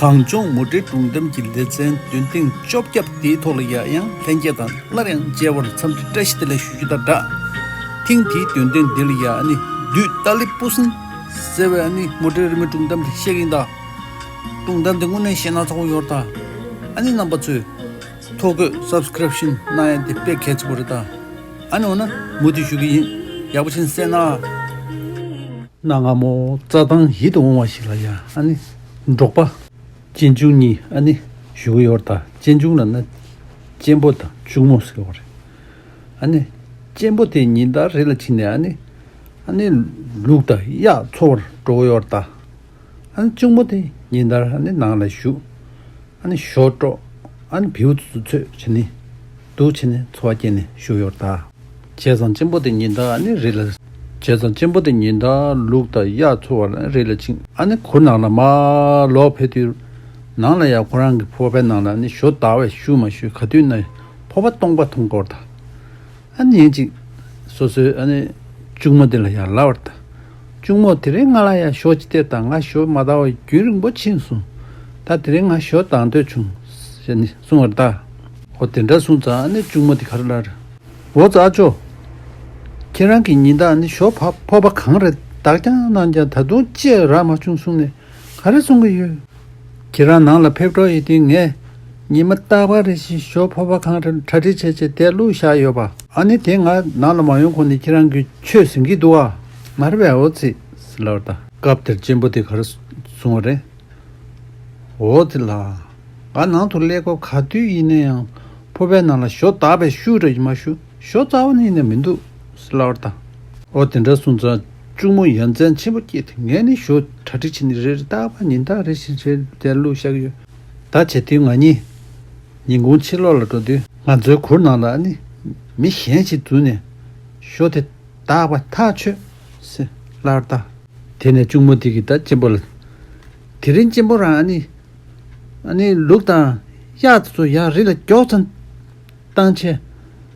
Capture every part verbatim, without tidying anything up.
གངས་ལྗོངས་མོ་ཊའི་སྒྲུང་གཏམ་གྱི་ལེ་ཚན་འདོན་ཐེངས་བཅོ་བརྒྱད་དེའི་ཐོག་ལ་ཡ་ཡང་ལྷན་རྒྱས་དང་སླར་ཡང་མཇལ་བར་འཚམས་འདྲི་བཀྲ་ཤིས་བདེ་ལེགས་ཞུ་རྒྱུ་དང་སྦྲགས། ཐེངས་འདིའི་འདོན་ཐེངས་འདི་ལ་ཡ་ཨ་ནི་བདུད་ཏཱ་ལའི་སྤུ་ཟིང་ཟེར་བའི་ཨ་ནི་མོ་ཊའི་རི་མོའི་སྒྲུང་གཏམ་དེ་བཤད་ཀྱི་ཡིན་ད། སྒྲུང་གཏམ་དེ་དངོས་གནས་བཤད་ན་ཚ་པོ་ཡོད་རེད་ད། ཨ་ནི་རྣམ་པ་ཚོས་ཐོ་འགོད་སབ་སི་ཀི་རིབ་ཤིན་གནང་ཡ་དེ་དཔེ་གལ་ཆེན་པོ་རེད་ད། ཨ་ནི་འོ་ན་མུ་མཐུད་ཞུ་གི་ཡིན། ཡག་པོ་བྱས་ནས་གསན་ན། གནའ་སྔ་མོ་རྩྭ་ཐང་ཡིད་དུ་འོང་བ་ཞིག་ལ་ཡ་ཨ་ནི་འབྲོག་པ་གཅེན་གཅུང་གཉིས་ཨ་ནི་བཞུགས་ཡོད་རེད་ད། གཅེན་གཅུང་ལབ་ན་གཅེན་པོ་དང་གཅུང་མོ་ཟེར་བ་རེད། ཨ་ནི་གཅེན་པོ་དེ་ཉིན་ལྟར་རི་ལ་ཕྱིན་ནས་ཨ་ནི་ཨ་ནི་ལུག་དང་གཡག་འཚོ་བར་འགྲོ་གི་ཡོད་རེད་ད། ཨ་ནི་གཅུང་མོ་དེ་ཉིན་ལྟར་ཨ་ནི་ནང་ལ་བཞུགས། ཨ་ནི་ཞོ་དཀྲོག་ཨ་ནི་བེའུ་ཚོ་ཚོད་བྱས་ནས་འདུག་བྱས་ནས་འཚོ་བ་སྐྱེལ་ནས་བཞུགས་ཡོད་རེད་ད། བྱས་ཙང་གཅེན་པོ་དེ་ཉིན་ལྟར་ཨ་ནི་རི་ལ། བྱས་ཙང་གཅེན་པོ་དེ་ཉིན་ལྟར་ལུག་དང་གཡག་འཚོ་བར་རི་ལ་ཕྱིན། ཨ་ནི་གུར་ནང་ལ་མར་ལོག་ཕེབས་དུས། ནང་ལ་ཡ་ཁོ་རང་གི་ཕོར་པའི་ནང་ལ་ཨ་ནི་ཞོ་བདག་པས་ཞུ་མ་ཞུ་ག་དུས་ན་ཕོར་པ་སྟོང་པ་མཐོང་གི་ཡོད་རེད་ད། ཨ་ནི་ཉིན་གཅིག་སོ་སོའི་ཨ་ནི་གཅུང་མོ་དེ་ལ་ཡ་ལབ་པ་རེད་ད། གཅུང་མོ་དེ་རིང་ང་ལ་ཡ་ཞོ་ཅིག་སྟེར་དང་། ང་ཞོ་མ་བདག་པ་རྒྱུན་རིང་པོ་ཕྱིན་སོང་། ད་དེ་རིང་ང་ཞོ་བདག་འདོད་བྱུང་ཟེར་ནས་གསུངས་པ་རེད་ད། འོ་དེ་འདྲ་གསུངས་ཙང་ཨ་ནི་གཅུང་མོ་དེ་ག་རེ་ལབ་རེད། འོ་ཙི་ཨ་ཅོ། ཁྱེད་རང་གིས་ཉིན་ལྟར་ཨ་ནི་ཞོ་ཕ་ཕོར་པ་གང་རེ་བདག་ཀྱང་གནང་ཀྱང་ད་དུང་ཅི་ཡང་རག་མ་བྱུང་གསུངས་ནས་ག་རེ་གསུང་གི་ཡོད། ཁྱེད་རང་ནང་ལ་ཕེབས་འགྲོ་ཡོད་དུས་ངས་ཉི་མ་རྟག་པར་རེ་བཞིན་ཞོ་ཕོར་པ་གང་རེ་གྲ་སྒྲིག་བྱས་བྱས་དེར་བླུགས་བཞག་ཡོད་པ། ཨ་ནི་དེ་ང་ནང་ལ་མ་ཡོང་གོང་ནས་ཁྱེད་རང་གིས་མཆོད་ཟིན་གྱི་འདུག་ཨ། མ་རེད་པས། འོ་ཙི་ཟེར་ལབ་པ་རེད་ད། སྐབས་དེར་གཅེན་པོ་དེ་ག་རེ་གསུངས་པ་རེད། འོ་དེ་ལ། ང་ནང་དུ་སླེབས་སྐབས་ག་དུས་ཡིན་ན་ཡང་ཕོར་པའི་ནང་ལ་ཞོ་བདག་པས་ཞུ་རེ་མ་ཞུ། ཞོ་རྩ་བ་ནས་ཡིན་ན་མི་འདུག་ཟེར་ལབ་པ་རེད་ད། འོ་དེ་འདྲ་གསུངས་ཙང་གཅུང་མོ་ཡ་མཚན་ཆེན་པོ་སྐྱེས་ཏེ། ངས་ནི་ཞོ་གྲ་སྒྲིག་བྱས་ནས་རེ་རེ་རྟག་པར་ཉིན་ལྟར་རེ་བཞིན་རེ་དེར་བླུགས་བཞག་གི་ཡོད། ད་བྱེད་དུས་ང་གཉིས་ཉིན་གུང་ཕྱི་ལོགས་ལ་འགྲོ་དུས་ང་ཚོའི་གུར་ནང་ལ་ཨ་ནི་མི་གཞན་ཞིག་འཛུལ་ནས་ཞོ་དེ་བདག་པ་ཐག་ཆོད་ཟེར་ལབ་པ་རེད་ད། དེ་ནས་གཅུང་མོ་དེ་གིས་ད་གཅེན་པོ་ལ། དེ་རིང་གཅེན་པོ་རང་ཨ་ནི། ཨ་ནི་ལུག་དང་གཡག་ཚོ་ཡར་རི་ལ་མགྱོགས་ཙམ་བཏང་བྱས།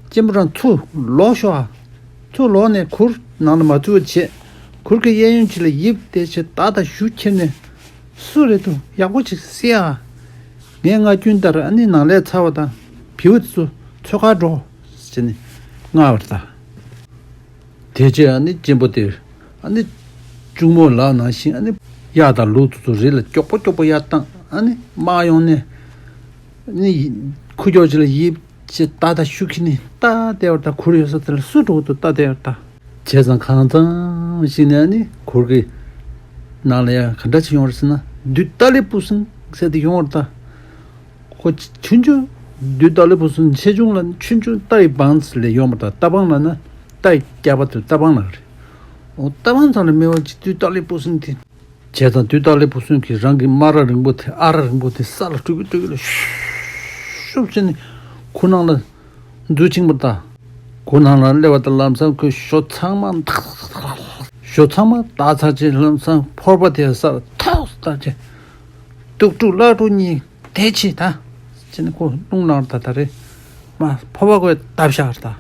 གཅེན་པོ་རང་ཚུར་ལོག་ཤོག་ཨ། ཚུར་ལོག་ནས་གུར་ནང་ལ་མ་འཛུལ་བ་བྱས། གུར་གྱི་གཡས་གཡོན་ཅིག་ལ་ཡིབ་བསྡད་བྱས་མདའ་དང་གཞུ་ཁྱེར་ནས། སུ་རེད་འདུག་ཡག་པོ་ཅིག་གཟིགས་ཨ། ངས་སྔར་རྒྱུན་ལྟར་ཨ་ནི་ནང་ལས་ཚར་བ་དང་བེའུ་དེ་ཚོ་འཚོལ་གར་འགྲོ་ཟེར་ནས་མངགས་པ་རེད་ད། དེ་རྗེས་ཨ་ནི་གཅེན་པོ་དེར་ཨ་ནི་གཅུང་མོ་ལབ་ནང་བཞིན་ཨ་ནི་གཡག་དང་ལུག་དེ་ཚོ་རི་ལ་མགྱོགས་པོ་མགྱོགས་པོ་ཡར་བཏང་། ཨ་ནི་དམག་ཡོང་ནས་ཨ་ནི་ཁུ་ཀྱོག་ཅིག་ལ་ཡིབ་བྱས་མདའ་དང་གཞུ་ཁྱེར་ནས་ལྟ་བསྡད་པ་རེད་ད། གུར་ཡོད་ས་དེ་ལ་སུ་འགྲོ་གི་འདུག་ལྟ་བསྡད་པ་རེད་ད། བྱས་ཙང་གང་འཚམ་ཞིག་ནས་ཨ་ནི་གུར་གྱི་ནང་ལ་ཡ་ག་འདྲ་ཞིག་ཡོང་རེད་ཟེར་ན། བདུད་ཏཱ་ལའི་སྤུ་ཟིང་ཟེར་དེ་ཡོང་བ་རེད་ད། ཁོ་ཆུང་ཆུང་། བདུད་ཏཱ་ལའི་སྤུ་ཟིང་ཆེ་ཆུང་ལ་ཆུང་ཆུང་རྟ་ཡི་བང་ལས་ཡོང་བ་དང་། རྟ་བང་ལབ་ན་རྟ་ཡི་སྐྱ་པ་དེ་རྟ་བང་ལབ་རེད། འོ་རྟ་བང་ཚང་ལ་མེད་པ་ཅིག་བདུད་ཏཱ་ལའི་སྤུ་ཟིང་དེ། བྱས་ཙང་བདུད་ཏཱ་ལའི་སྤུ་ཟིང་གིས་རང་གི་སྨ་ར་རིང་པོ་དེ་ཨ་ར་རིང་པོ་དེ་ས་ལ་སྤྲུག་གི་སྤྲུག་གི་ལ་ཤུབ་བྱས་ནས་ཁུར་ནང་ལ་འཛུལ་ཕྱིན་པ་དང་། ཁུར་ནང་ལ་སླེབས་པ་དང་ལམ་སང་ཁོས་ཞོ་ཚང་མ་ཐག་ཐག་ཐག་ཐག་ཞོ་ཚང་མ་བདག་ཚར་རྗེས་ལམ་སང་ཕོར་པ་དེ་སར་ཐོག་བཏང་རྗེས། གཏུག་དཀྲུག་ལག་དཀྲུག་གཉིས་དེ་ཆེ་ད། ཅེས་ནི་ཁོ་རླུང་ལངས་ད་ད་རེད། མ་ཕོར་པ་ཁོས་བརྡབས་བཞག་རེད་ད།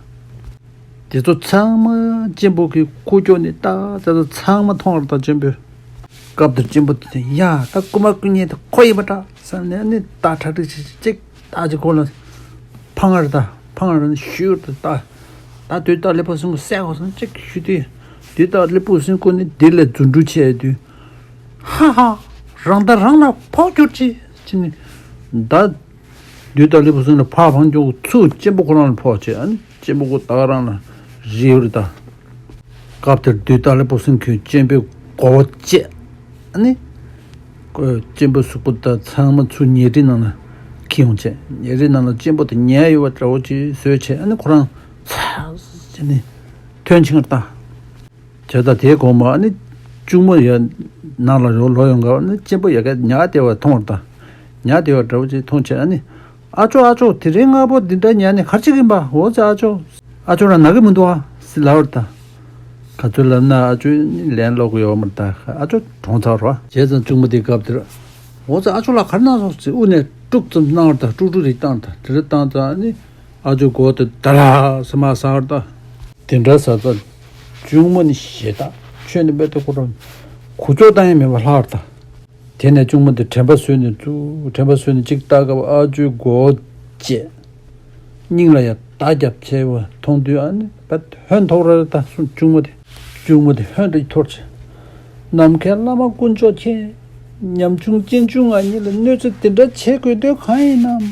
དེ་ཚོ་ཚང་མ་གཅེན་པོ་གི་ཁུ་ཀྱོག་ནས་ཏག་ཏག་ཏག་ཚང་མ་མཐོང་རེད་ད་གཅེན་པོས། སྐབས་དེར་གཅེན་པོ་དེ་ཡ་ད་རྐུ་མ་རྐུ་མཁན་དེ་ཁོ་ཡིན་པ་འདྲ་བསམ་ནས་ནི་ད་གྲ་སྒྲིག་བྱེད་ཅིག་ཏག་ཅིག་ཁོ་ལ་འཕང་རེད་ད། འཕང་རེད་ནི་ཞུས་རེད་ད། ད་དུས་ད་ལེ་པོ་སུན་གོ་སད་གོ་སོང་ཅིག་ཞུས་དུས། དུས་ད་ལེ་པོ་སུན་གོ་ནི་དེ་ལས་རྫུ་འཕྲུལ་ཆེ་དུས། ཧ་ཧ། རང་ད་རང་ལ་ཕོག་གྱུར་ཅིག་ཅི་ནི། ད། བདུད་ཏཱ་ལའི་སྤུ་ཟིང་ལ་ཕར་འཕང་རྒྱུ་ཚུར་གཅེན་པོ་ཁོ་རང་ལ་ཕོག་བྱས། ཨ་ནི་གཅེན་པོ་ཁོ་ད་ག་རང་ལ་རིལ་བུར་ད། སྐབས་དེར་བདུད་ཏཱ་ལའི་སྤུ་ཟིང་གིས་གཅེན་པོའི་མགོ་བོ་བཅད། ཨ་ནི། ཁོས་གཅེན་པོའི་གཟུགས་པོ་ད་ཚང་མ་ཚུར་ཉལ་ཁྲིའི་ནང་ལ་འཁྱེར་ཡོང་བྱས། ཉལ་ཁྲིའི་ནང་ལ་གཅེན་པོ་དེ་ཉལ་ཡོད་པ་འདྲ་བོ་ཅིག་བཟོས་བྱས། ཨ་ནི་ཁོ་རང་ཚ་བྱས་ནས་ཐོན་ཕྱིན་པ་རེད་ད། བྱས་ཙང་དེའི་གོང་མ་ཨ་ནི་གཅུང་མོ་ཡ་ནང་ལ་ཡོང་ལོག་ཡོང་སྐབས་ཨ་ནི་གཅེན་པོ་ཡ་ག་ཉལ་བསྡད་པ་མཐོང་བ་རེད་ད། ཉལ་བསྡད་པ་འདྲ་བོ་ཅིག་མཐོང་བྱས་ཨ་ནི། ཨ་ཅོ་ཨ་ཅོ། དེ་རིང་སྔ་པོ་འདི་འདྲ་ཉལ་ནས་ག་རེ་བྱེད་ཀྱི་ཡིན་པ། འོ་ཙི་ཨ་ཅོ། ཨ་ཅོ་རང་ན་གི་མི་འདུག་ཨ་ཟེར་ལབ་པ་རེད་ད། ག་ཚོད་ལབ་ན་ཨ་ཅོས་ལན་སློག་གི་ཡོད་མ་རེད་ད། ཨ་ཅོ་གྲོངས་ཚར་བ་རེད་པ། བྱས་ཙང་གཅུང་མོ་དེ་སྐབས་དེར། འོ་ཙི་ཨ་ཅོ་ལགས་ག་རེ་གནང་སོང་ཟེར་དབུ་ནས་དཀྲུག་ཙམ་གནང་བ་རེད་ད། དཀྲུག་དཀྲུག་རེ་བཏང་ད། དེ་འདྲ་བཏང་ཙང་ཨ་ནི། ཨ་ཅོའི་མགོ་དེ་ད་ར་ཟེར་མར་ཟགས་པ་རེད་ད། དེ་འདྲ་ཟགས་ཙང་གཅུང་མོ་ནི་ཞེད་སྣང་ཆོས་ནི་མེད་དུ་ཁོ་རང་འགུལ་སྐྱོད་བཏང་ཡས་མེད་པར་ལྷག་པ་རེད་ད། དེ་ནས་གཅུང་མོ་དེ་དྲན་པ་གསོས་ནས་བཙུགས། དྲན་པ་གསོས་ནས་གཅིག་ལྟ་སྐབས་ཨ་ཇོའི་མགོ་བོ་བཅད། སྙིང་ལ་ཡང་རྟ་རྒྱབ་བྱས་པ་མཐོང་དུས་ཨ་ནི་བད་ཧོན་ཐོག་ར་ད་གསུངས་གཅུང་མོ་དེ། གཅུང་མོ་དེ་ཧོན་དུ་འཐོར་བྱས། ནམ་མཁའི་བླ་མ་དཀོན་མཆོག་མཁྱེན། ཉམ་ཆུང་གཅེན་གཅུང་ང་གཉིས་ལ་གནོད་འཚེ་དེ་འདྲ་བྱེད་དགོས་དོན་གང་ཡིན་ནམ།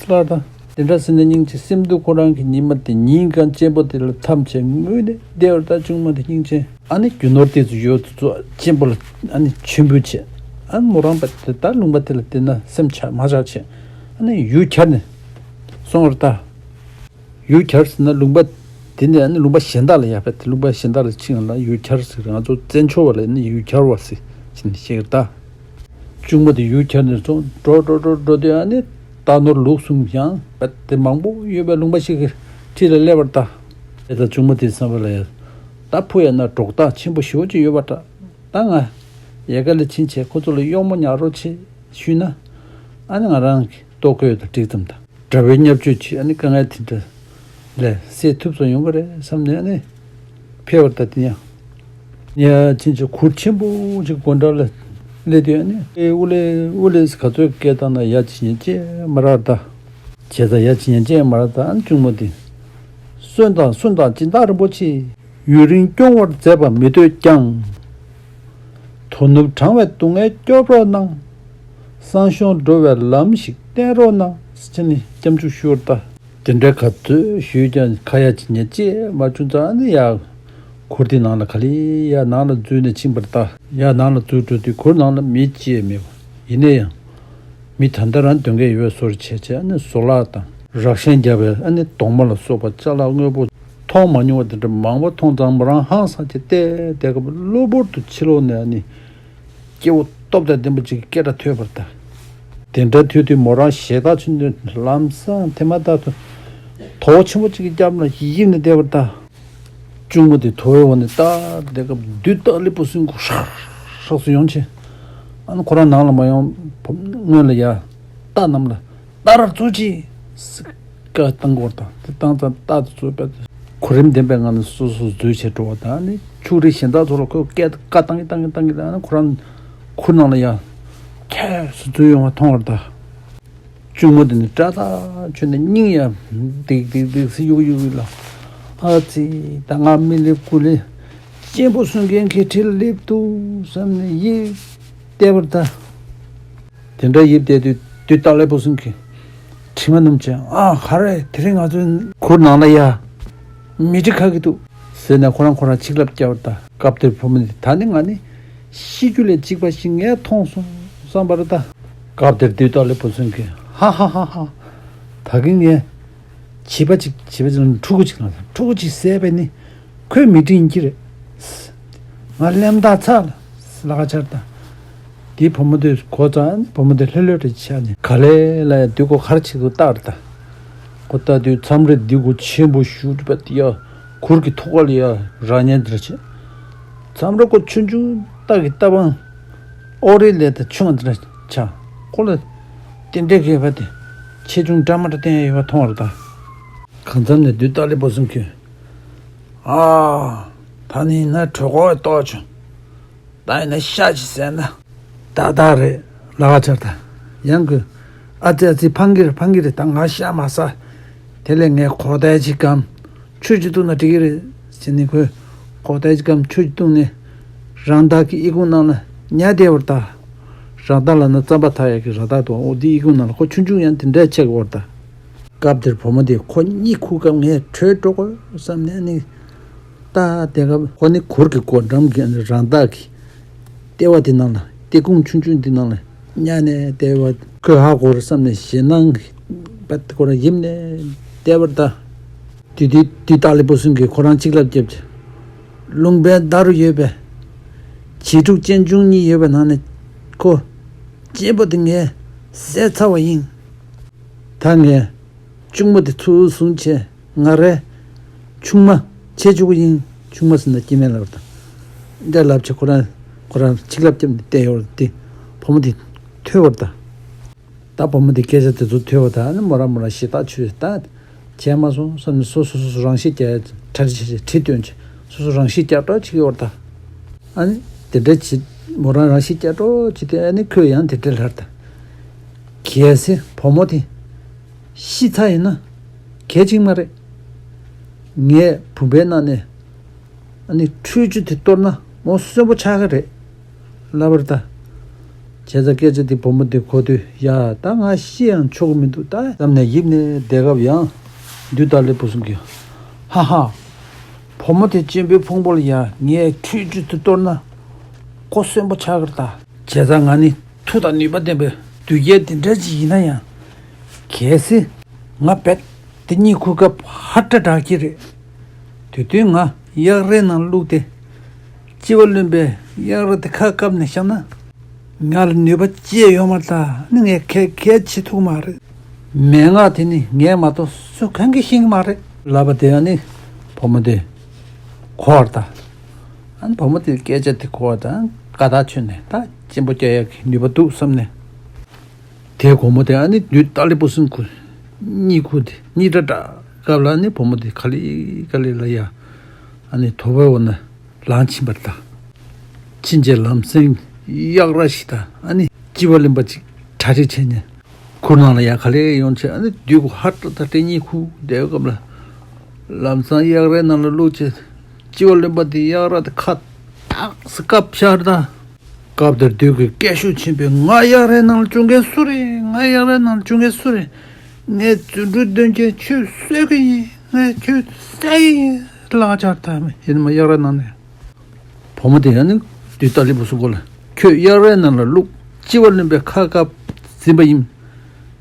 ལར་དང་། དེ་འདྲ་ཟེར་ནས་སྙིང་རྗེ་སེམས་སྡུག་ཁོ་རང་གི་ཉི་མ་དེ་ཉིན་གང་གཅེན་པོ་དེ་ལ་འཐམས་བྱས་ངུས་ནས་བསྡད་པར་ད་གཅུང་མོ་དེ་སྙིང་རྗེ། ཨ་ནི་རྒྱུ་ནོར་དེ་ཚོ་ཡོད་ཚོ་གཅེན་པོ་ལ་ཨ་ནི་མཆོད་འབུལ་བྱས། ཨ་ནི་མོ་རང་པ་དེ་ད་ལུང་པ་དེ་ལ་བསྡད་ན་སེམས་ཆགས་མ་ཆགས་བྱས། ཨ་ནི་ཡུལ་གྱར་ནས་སོང་བར་ད། ཡུལ་གྱར་ཟེར་ན་ལུང་པ་དེ་ནས་ཨ་ནི་ལུང་པ་གཞན་དག་ལ་ཡར་ཕེབས་ཏེ་ལུང་པ་གཞན་དག་ལ་ཕྱིན་ལ་ཡུལ་གྱར་ཟེར། ང་ཚོ་བཙན་བྱོལ་བ་ལ་ནི་ཡུལ་གྱར་བ་ཟེར་ཕྱིན་ཤེས་ཀྱི་རེད་ད། གཅུང་མོ་དེ་ཡུལ་གྱར་ནས་སོང་འགྲོ་འགྲོ་འགྲོ་འགྲོ་དུས་ཨ་ནི་རྟ་ནོར་ལུག་གསུམ་ཡང་རྦད་དེ་མང་པོ་ཡོད་པའི་ལུང་པ་ཞིག་གི་འཁྲིས་ལ་སླེབས་པར་ད། དེ་ལྟར་གཅུང་མོ་དེའི་བསམ་པ་ལ་ཡ། ད་ཕུ་ཡ་ན་འབྲོག་སྟག་ཆེན་པོ་ཞེ་པོ་ཅིག་ཡོད་པ་འདྲ། ད་ང་ཡལ་ག་ལ་ཕྱིན་བྱས་ཁོ་ཚོ་ལ་གཡོག་མོ་ཉར་རོགས་བྱེད་ཞུས་ན། ཨ་ནི་ང་རང་གི་ལྟོ་གོས་དང་འགྲིག་ཙམ་དང་། དགྲ་བོའི་བརྙས་བཅོས་ཀྱིས་ཨ་ནི་དཀའ་ངལ་དེ་འདྲ་ལས་སེལ་ཐུབ་ཙམ་ཡོང་གི་རེད་བསམ་ནས་ཨ་ནི་ཕེབས་པར་ད་དེ་ཡང་། ཡ་ཕྱིན་ཆད་གུར་ཆེན་པོ་ཅིག་སྒོ་འགྲམ་ལ་སླེབས་དུས་ཨ་ནི་ཨེ་ཨུ་ལེ་ཨུ་ལེ་ག་ཚོད་སྐད་བཏང་ན་ཡ་ཅི་ཉན་ཅེས་མ་རག་ད། བྱས་ཙང་ཡ་ཅི་ཉན་ཅེས་མ་རག་ད་ཨ་ནི་གཅུང་མོ་དེ། གསོན་དང་གསོན་དང་སྦྱིན་བདག་རིན་པོ་ཆེ། ཡུན་རིང་སྐྱོང་བར་མཛད་པ་མི་འདོད་ཀྱང་། དོ་ནུབ་གྲང་བའི་སྡུག་བསྔལ་སྐྱོབ་རོགས་གནང་། སང་ཞོགས་འགྲོ་བའི་ལམ་ཞིག་བསྟན་རོགས་གནང་ཟེར་ནས་སྐྱབས་འཇུག་ཞུ་བར་ལྟ། དེ་འདྲའི་ག་ཚོད་ཞུས་ཀྱང་ཁ་ཡ་ཅིག་ཉན་ཅེས་མ་བྱུང་ཙང་ཨ་ནི་ཡ། གུར་དེ་ནང་ལ་ག་ལེ་ཡ་ནང་ལ་འཛུལ་ནས་ཕྱིན་པར་ལྟ། ཡ་ནང་ལ་འཛུལ་འགྲོ་དུས་གུར་ནང་ལ་མི་གཅིག་མེད་པ་ཡིན་ན་ཡང་། མི་ད་ལྟ་རང་དོན་གལ་ཡོད་བཟོ་འདྲ་བྱས་བྱས་ཨ་ནི་བཟོ་ལག་དང་རག་ཤན་རྒྱབ་པའི་ཨ་ནི་གདོང་མ་ལ་སོགས་པ་ཅ་ལག་དངོས་པོ་མཐོང་མ་མྱོང་བ་དེ་འདྲ་མང་པོ་མཐོང་ཙང་མོ་རང་ཧང་སངས་བྱས་བལྟས་བསྡད་སྐབས་གློ་བུར་དུ་ཕྱི་ལོགས་ནས་ཨ་ནི་སྐྱེ་བོ་སྟོབས་དང་ལྡན་པ་ཅིག་གི་སྐད་སྒྲ་ཐོས་པར་ལྟ། དེ་འདྲ་ཐོས་དུས་མོ་རང་ཞེད་ཐག་ཆོད་ནས་ལམ་སང་དེ་མ་ཐག་ཏུ་དོ་ཆེན་པོ་ཅིག་གི་རྒྱབ་ལ་ཡིབ་ནས་བསྡད་པར་ལྟ། གཅུང་མོ་དེ་དོ་བའི་འོག་ནས་ལྟ་བསྡད་སྐབས་བདུད་སྟག་ལུས་པོ་སྲིན་པོ་ཧྲག་ཧྲག་སུ་ཡོང་ཆེ། ཨ་ནི་ཁོ་རང་ནང་ལ་མ་ཡོང་སྔོན་ལ་ཡ་རྟ་རྣམས་ལ་ལྟ་རར་བཙུགས་ཅིག་བཀའ་བཏང་དགོས་དང་དེ་བཏང་ཙང་རྟ་དེ་ཚོ་དཔེ་གོ་རིམ་ལྡན་པའི་ངང་ནས་སོ་སོ་འཛུལ་བྱས་འགྲོ་བ་དང་ཨ་ནི་ཕྱུགས་རིགས་གཞན་དག་ཚོ་ལ་ཁོས་སྐད་བཀའ་བཏང་གི་བཏང་གི་བཏང་གི་ལ་ཨ་ནི་ཁོ་རང་གུར་ནང་ལ་ཡ་ཁྱེར་སུ་འཛུལ་ཡོང་བ་མཐོང་བར་གདའ། གཅུང་མོ་དེ་ནི་སྐྲ་ཐག་ཆོད་ནས་སྙིང་ཡང་ལྡིག་ལྡིག་ལྡིག་སེ་གཡུག་གཡུག་གཡུག་ལ། ཨ་ཙི། ད་ང་མི་སླེབས་དགུ་ལས་གཅེན་པོ་སྲུང་མཁན་གྱི་ཁྲིར་སླེབས་འདུག་བསམ་ནས་ཡིབ་བསྡད་པར་ད། དེ་འདྲ་ཡིབ་བསྡད་དུས་བདུད་སྟག་ལུས་པོ་སྲིན་གྱི་དྲི་མ་སྣོམ་བྱས། ཨ་ག་རེ་དེ་རིང་ང་ཚོའི་གུར་ནང་ལ་ཡ་མི་ཁྲི་ཁ་གི་འདུག་ཟེར་ནས་ཁོ་རང་ཁོ་རང་ཆིག་ལབ་བརྒྱབ་པར་ད། སྐབས་དེར་བུ་མོ་ནི་ད་ནི་ང་ནི་ཤི་རྒྱུ་ལས་འཇིགས་པ་ཞིག་ངས་མཐོང་སོང་བསམ་པར་ད། སྐབས་དེར་བདུད་སྟག་ལུས་པོ་སྲིན་གྱིས་ཧ་ཧ་ཧ་ཧ། ད་གིན་ངས་བྱིས་པ་ཅིག་བྱིས་པ་ཅིག་ལ་ཕྲུ་གུ་ཅིག་ལ་ཕྲུ་གུ་ཅིག་བསད་པས་ནི་ཁོའི་མི་ཁྲི་ཡིན་གྱི་རེད། ང་གླེན་རྟགས་ཚ་ལ་ལག་ཆར་ད། དེའི་བུ་མོ་དེ་གོ་ཙང་བུ་མོ་དེ་ལྷོད་ལྷོད་རེ་ཆགས་ནས་ག་ལེ་ལ་ཡ་བདུད་ཁོ་གར་ཆེད་དུ་བཏགས་རེད་ད། ཁོ་ལྟ་དུས་མཚམས་རེ་བདུད་ཁོ་ཆེན་པོ་ཞུ་པ་དེ་ཡ་གུར་གྱི་ཐོག་ཁ་ལ་ཡ་རག་ཉན་འདྲ་བྱེད། མཚམས་རེ་ཁོ་ཆུང་ཆུང་སྟག་གི་རྟ་པང་ཨོ་རེ་ལས་ད་ཆུང་བ་འདྲ་ཆགས། ཁོ་ལ་དེ་འདྲའི་གི་བ་དེ་ཆེ་ཆུང་འདྲ་མ་འདྲ་བསྟན་ཡ་ཡོད་པ་མཐོང་བ་རེད་ད། གང་འཚམ་ནས་བདུད་སྟག་ལུས་པོ་སྲིན་གྱིས། ཨ། ད་ནི་ཡིན་ན་གྲོད་ཁོག་ལྟོགས་བྱུང་། ད་ཡིན་ན་ཤ་ཅིག་ཟས་ན། ཏག་ཏག་རེད་ལག་ཆར་ད། ཡང་གི། ཨ་ཙི་ཨ་ཙི་ཕངས་ཀྱི་རེད་ཕངས་ཀྱི་རེད་ད་ང་ཤ་མ་ཟ། དེ་ལས་ངས་གོ་ཐལ་ཅིག་གམ། ཆུ་ཅིག་བཏུང་ན་འགྲིག་གི་རེད་ཟེར་ནས་ཁོས་གོ་ཐལ་ཅིག་གམ་ཆུ་ཅིག་བཏུང་ནས། རང་བདག་གི་ཨི་ཁུང་ནང་ལ་ཉལ་བསྡད་པར་ད། རང་བདག་ལ་ན་རྩམ་པ་འཐག་ཡག་གི་ར་བདག་འདུག་འོ་དེ་ཨི་ཁུང་ནང་ལ་ཁོ་ཆུང་ཆུང་ཡང་དེ་འདྲ་ཆགས་ཀྱི་ཡོད་རེད་ད། སྐབས་དེར་བུ་མོ་དེས་ཁོ་གཉིད་ཁུག་སྐབས་ངས་བྲོས་འགྲོ་དགོས་བསམ་ནས་ནི། ད་དེ་སྐབས་ཁོ་ནི་གུར་གྱི་སྒོ་འགྲམ་གྱི་རང་བདག་གི་ལྟེ་བ་དེ་ནང་ལ་ལྟེ་ཁུང་ཆུང་ཆུང་དེ་ནང་ལ་གཉའ་ནས་ལྟེ་བ་ཁོས་ཧ་གོ་རེད་བསམ་ནས་ཞེད་སྣང་གི་བད་ཁོ་རང་ཡིབ་ནས་བསྡད་པར་ད། དེ་དུས་དེ་སྟག་ལུས་པོ་སྲིན་གྱིས་ཁོ་རང་གཅིག་ལབ་བརྒྱབ་ཀྱི། ལུང་པའི་མདའ་རུ་ཡོད་པའི་བྱིས་ཕྲུག་གཅེན་གཅུང་གཉིས་ཡོད་པའི་ནང་ནས་ཁོ་གཅེན་པོ་དེ་ངས་བསད་ཚར་བ་ཡིན། ད་ངས་གཅུང་མོ་དེ་ཚུར་བཟུང་བྱས་ང་རའི་ཆུང་མ་བྱེད་བཅུག་གི་ཡིན། ཆུང་མ་ཟེར་ན་སྐྱེ་དམན་ལབ་དང་། འདྲ་ལབ་བྱས་ཁོ་རང་ཁོ་རང་གཅིག་ལབ་བརྒྱབ་ནས་བསྡད་ཡོད་རེད་དེ་བུ་མོ་དེ་ཐོས་པར་ད། ད་བུ་མོ་དེ་སྐད་ཆ་དེ་ཚོ་ཐོས་པ་དང་ཨ་ནི་མོ་རང་མོ་རང་ཞེ་ཐག་ཆོད་ད། བྱས་མ་སོང་བསམ་ནས་སོ་སོ་སོ་སོ་རང་ཤི་རྒྱག་གྲ་སྒྲིག་བྱས་བྱས་གྲི་བཏོན་བྱས་སོ་སོ་རང་ཤི་རྒྱག་འགྲོ་བྱེད་ཀྱི་ཡོད་རེད་ད། ཨ་ནི་དེ་འདྲ་བྱེད་ མོ་རང་རང་ཤི་སྐྱ་གྲོགས་ཅི་དེ་ཨ་ནི་ཁོས་ཡང་དེ་འདྲ་ལབ་ད། གལ་སྲིད་བུ་མོ་དེ་ཤི་ཚར་ཡིན་ན་གལ་ཆེན་མ་རེད། ངས་བུམ་པའི་ནང་ནས་ཨ་ནི་ཁྲུས་ཆུ་དེ་གཏོར་ན་མོ་གསོན་པོ་ཆགས་ཀྱི་རེད་ལབ་པ་རེད་ད། བྱས་ཙང་སྐད་ཆ་དེ་བུ་མོ་དེ་གོ་དུས་ཡ་ད་ང་ཤི་ཡང་ཆོག་གི་མི་འདུག་ད་བསམ་ནས་ཡིབ་ནས་བསྡད་སྐབས་ཡང་བདུད་ཏཱ་ལའི་བུ་སྲིང་གིས་ཧ་ཧ། བུ་མོ་དེ་གཅེན་པོའི་ཕུང་པོ་ལ་ཡ་ངས་ཁྲུས་ཆུ་དེ་གཏོར་ན་ཁོ་གསོན་པོ་ཆགས་ཀྱི་རེད་ད། བྱས་ཙང་ང་ནི་མཐུ་དང་ནུས་པ་ལྡན་པའི་བདུད་རྒྱལ་འདི་འདྲ་ཅིག་ཡིན་ན་ཡང་། གལ་སྲིད་ང་རྦད་དེ་གཉིད་ཁུག་སྐབས་ཧ་སྐྲ་དྲག་གི་རེད། དེ་དུས་ང་གཡག་རྭའི་ནང་བླུགས་ཏེ། སྤྱི་བོ་རློན་པས་གཡག་རྭ་དེ་ཁ་བཀབ་ནས་བཞག་ན། ང་ལ་ནུས་པ་ཅི་ཡང་ཡོད་མ་རེད་ད། ནི་ངས་ག་ག་བྱེད་ཐུབ་མ་རེད། མན་ངག་དེ་ནི་ངས་མ་གཏོགས་སུ་གང་གིས་ཤེས་ཀྱི་མ་རེད་ལབ་པ་དེ་ཡང་ནི་བུ་མོ་དེ་གོ་བ་རེད་ད། ཨ་ནི་བུ་མོ་དེའི་སྐད་ཆ་དེ་གོ་བ་དང་དགའ་ཐག་ཆོད་ནས་ད་གཅེན་པོ་སྐྱོབ་ཡག་གི་ནུས་པ་འདུག་བསམ་ནས། དེའི་དགོང་མོ་དེ་ཨ་ནི་བདུད་ཏཱ་ལའི་བུ་སྲིང་ཁོ་གཉིད་ཁུག་དེ་གཉིད་སྐྲག་སྐབས་ལ་ནི་བུ་མོ་དེ་ག་ལེ་ག་ལེ་ལ་ཡ་ཨ་ནི་དོ་པོའི་འོག་ན་ལངས་ཕྱིན་པ་རེད་ད། ཕྱིན་རྗེས་ལམ་སེང་གཡག་རྭ་ཞིག་དང་ཨ་ནི་སྤྱི་བོ་རློན་པ་ཅིག་གྲ་སྒྲིག་བྱས་ནས། ཁུར་ནང་ལ་ཡ་ག་ལེ་ཡོང་བྱས་ཨ་ནི་བདུད་ཁོ་ཧ་སྐྲ་དང་སྐྲ་གཉིད་ཁུག་བསྡད་སྐབས་ལ། ལམ་སང་གཡག་རྭའི་ནང་ལ་བླུགས་བྱས། སྤྱི་བོ་རློན་པ་དེ་གཡག་རྭ་དེ་ཁ་ཏག་སེ་བཀབ་ཤར་ད། སྐབས་དེར་བདུད་ཁོས་སྐད་ཤུགས་ཆེན་པོས་ང་གཡག་རྭའི་ནང་ལ་བཅུག་མཁན་སུ་རེད། ང་གཡག་རྭའི་ནང་ལ་བཅུག་མཁན་སུ་རེད། ངས་རྫུ་འཕྲུལ་འདོན་བྱས་ཁྱོད་གསོད་ཀྱི་ཡིན། ངས་ཁྱོད་བསད་ཀྱི་ཡིན་ལབ་ཆགས་ད་ཡིན་ན་མ་གཡག་རྭའི་ནང་ནས། བུ་མོ་དེ་ཡང་ནི་བདུད་ཏཱ་ལའི་བུ་སྲིང་ཁོ་ལ་ཁྱོད་གཡག་རྭའི་ནང་ལ་བླུགས་སྤྱི་བོ་རློན་པས་ཁ་བཀབ་ཟིན་པ་ཡིན།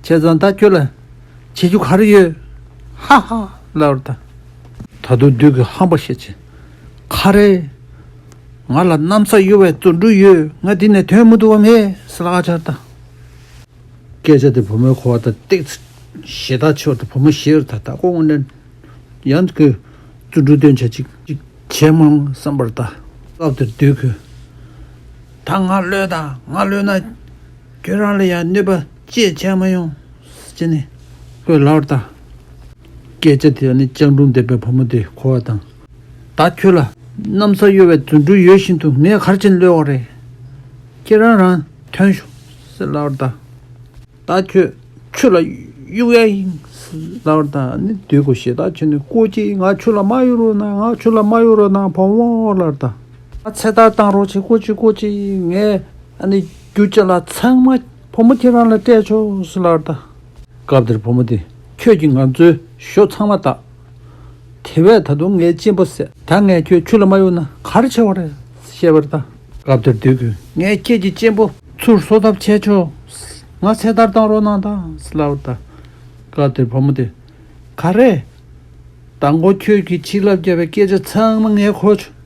བྱས་ཙང་ད་ཁྱོད་ལ་བྱེད་རྒྱུ་ག་རེ་ཡོད། ཧ་ཧ་ལབ་རེད་ད། ད་དུང་བདུད་ཀྱིས་ཧམ་པ་བཤད་བྱས། ག་རེ། ང་ལ་གནམ་ས་གཡོ་བའི་རྫུ་འཕྲུལ་ཡོད། ང་འདི་ནས་ཐོན་མི་ཐུབ་བམ་ཧེ་ཟེར་ལབ་ཆགས་ད། སྐད་ཆ་དེ་བུ་མོས་གོ་བ་དང་ཏིག་ཙི་ཞེ་དྲག་ཆེ་བ་དང་བུ་མོ་ཞེ་རུ་ད་ད་ཁོ་དངོས་གནས་ཡང་ཁོས་རྫུ་འཕྲུལ་སྟོན་བྱ་ཅིག་ཅིག་བྱས་མང་བསམ་པར་ད། སྐབས་དེར་བདུད་ཁོས་ད་ང་གློད་དང་ང་གློད་ན་ཁྱོད་རང་ལ་ཡང་གནོད་པ་ཅི་བྱས་མ་ཡོང་ཟེར་ནས་ཁོས་ལབ་པར་ད། སྐད་ཆ་དེ་ནི་སྤྱང་གྲུང་ལྡན་པའི་བུ་མོ་དེ་གོ་བ་དང་། ད་ཁྱོད་ལ་གནམ་ས་གཡོ་བའི་རྫུ་འཕྲུལ་ཡོད་བཞིན་དུ་ངས་ག་རེ་བྱས་ནས་གློད་པ་རེད། ཁྱེད་རང་རང་ཐོན་ཤོག་ཟེར་ལབ་པར་ད། ད་ཁྱོད་ཆུ་ལ་གཡུག་ཡ་ཡིན་ཟེར་ལབ་པར་ད་ནི་བདུད་ཁོ་ཞེ་དྲག་བྱས་ནས་སྐུ་མཁྱེན་ང་ཆུ་ལ་མ་གཡུག་རོགས་གནང་། ང་ཆུ་ལ་མ་གཡུག་རོགས་གནང་བུ་མོ་ལབ་པར་ད། ང་ཚེ་ཐར་བཏང་རོགས་བྱེད་སྐུ་མཁྱེན་སྐུ་མཁྱེན། ངས་ཨ་ནི་རྒྱུ་ཅ་ལག་ཚང་མ་བུ་མོ་ཁྱེད་རང་ལ་སྤྲད་ཆོག་ཟེར་ལབ་པར་ད། སྐབས་དེར་བུ་མོ་དེས་ཁྱོད་ཀྱིས་ང་ཚོའི་ཞོ་ཚང་མ་བདག་དེ་བས་ད་དུང་ངའི་གཅེན་པོ་བསད། ད་ངས་ཁྱོད་ཆུ་ལ་མ་གཡུག་ན་ག་རེ་བྱེད་པ་རེད་བཤད་པར་ད། སྐབས་དེར་བདུད་ཁོས་ངས་ཁྱེད་ཀྱི་གཅེན་པོ་ཚུར་གསོ་ཐབས་བྱས་ཆོག་ང་ཚེ་ཐར་བཏང་རོགས་གནང་དང་ལབ་པར་ད། སྐབས་དེར་བུ་མོ་དེས་ག་རེ། མདང་དགོང་ཁྱོད་ཀྱིས་ཆིག་ལབ་བརྒྱབ་པའི་སྐད་ཆ་ཚང་མ་ངས་གོ་བྱུང་།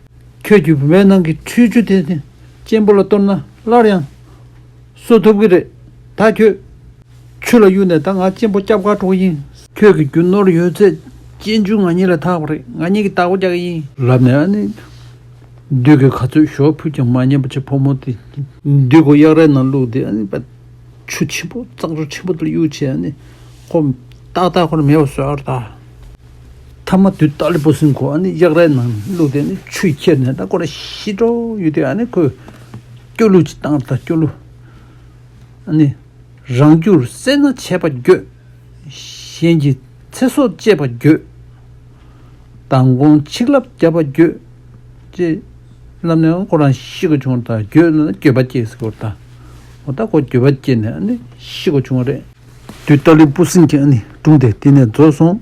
ཁྱོད་ཀྱིས་བུམ་པའི་ནང་གི་ཁྲུས་ཆུ་དེ་ནི་གཅེན་པོ་ལ་གཏོར་ན་སླར་ཡང་གསོ་ཐུབ་ཀྱི་རེད། ད་ཁྱོད་ཆུ་ལ་གཡུགས་ནས་ད་ང་གཅེན་པོ་སྐྱབས་ག་འགྲོ་གི་ཡིན། ཁྱོད་ཀྱི་རྒྱུ་ནོར་ཡོད་ཚད་གཅེན་གཅུང་ང་གཉིས་ལ་ཐོབ་པ་རེད། ང་གཉིས་ཀྱིས་བདག་པོ་རྒྱག་གི་ཡིན། ལབ་ནས་ཨ་ནི་བདུད་ཀྱིས་ག་ཚོད་ཞོ་ཕུལ་ཀྱང་མ་ཉན་པ་བྱས་བུ་མོ་དེ་བདུད་ཁོ་གཡག་རྭའི་ནང་བླུགས་ཏེ་ཨ་ནི་ཆུ་ཆེན་པོ་གཙང་ཆུ་ཆེན་པོ་དེ་ལ་གཡུགས་བྱས་ཨ་ནི་ཁོ་ཏག་ཏག་ཁོ་ལ་མེད་པ་བཟོས་པ་རེད་ད། མཐའ་མ་བདུད་ཏཱ་ལའི་བུ་སྲིང་ཁོ་ཨ་ནི་གཡག་རྭའི་ནང་བླུགས་ཏེ་ཨ་ནི་ཆུས་ཁྱེར་ནས་ད་ཁོ་ར་ཤི་འགྲོ་ཡོད་དུས་ཨ་ནི་ཁོས་སྐྱོ་གླུ་ཅིག་བཏང་ད་སྐྱོ་གླུ། ཨ་ནི། རང་རྒྱུར་སེར་སྣ་བྱས་པ་འགྱོད། གཞན་གྱི་ཚེ་སྲོག་བཅད་པ་འགྱོད། མདང་དགོང་ཆིག་ལབ་བརྒྱབ་པ་འགྱོད། ཅེས་ལབ་ནས་ཁོ་རང་ཤི་དགོས་བྱུང་བ་དང་འགྱོད་ལབ་ན་འགྱོད་པ་སྐྱེས་ཟེར་གྱི་ཡོད་རེད་ད། འོ་ད་ཁོ་འགྱོད་པ་སྐྱེས་ནས་ཨ་ནི་ཤི་དགོས་བྱུང་བ་རེད། བདུད་ཏཱ་ལའི་བུ་སྲིང་གི་ཨ་ནི་སྒྲུང་དེ་དེ་ནས་རྫོགས་སོང་།